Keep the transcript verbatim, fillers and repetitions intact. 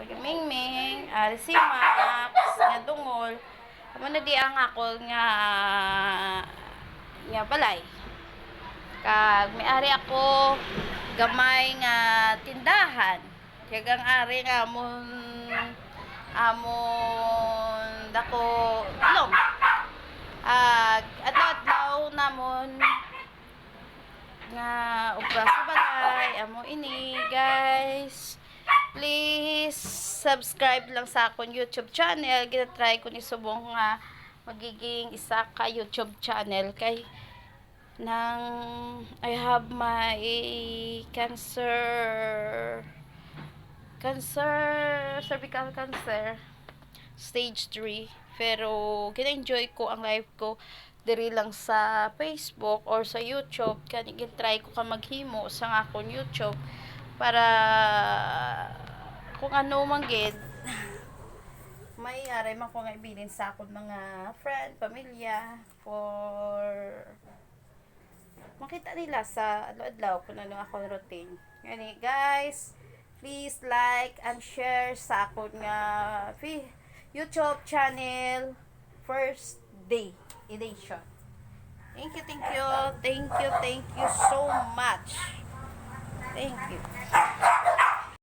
Mingming, ari si Max, nga dungol. Amo na di ang ako nga, nga balay. Kag may ari ako gamay nga tindahan. Kag ang ari nga amon, amon dako ilong. Ag adlaw-adlaw namon nga obra sa balay, amo ini, guys. Please subscribe lang sa akon YouTube channel. Ginatry ko ni subong nga magiging isa ka YouTube channel kay nang I have my cancer, cancer, cervical cancer, stage three. Pero gina-enjoy ko ang life ko diri lang sa Facebook or sa YouTube. Kani gin-try ko ka maghimo sa akon YouTube para kung ano man gid may aray man ko nga ibilin sa akon mga friend, pamilya, for makita nila sa adlaw-adlaw kung ano akong routine. Gani, guys, please like and share sa akon nga fi-, YouTube channel, First Day Edition. Thank you, thank you, thank you, thank you so much. Thank you.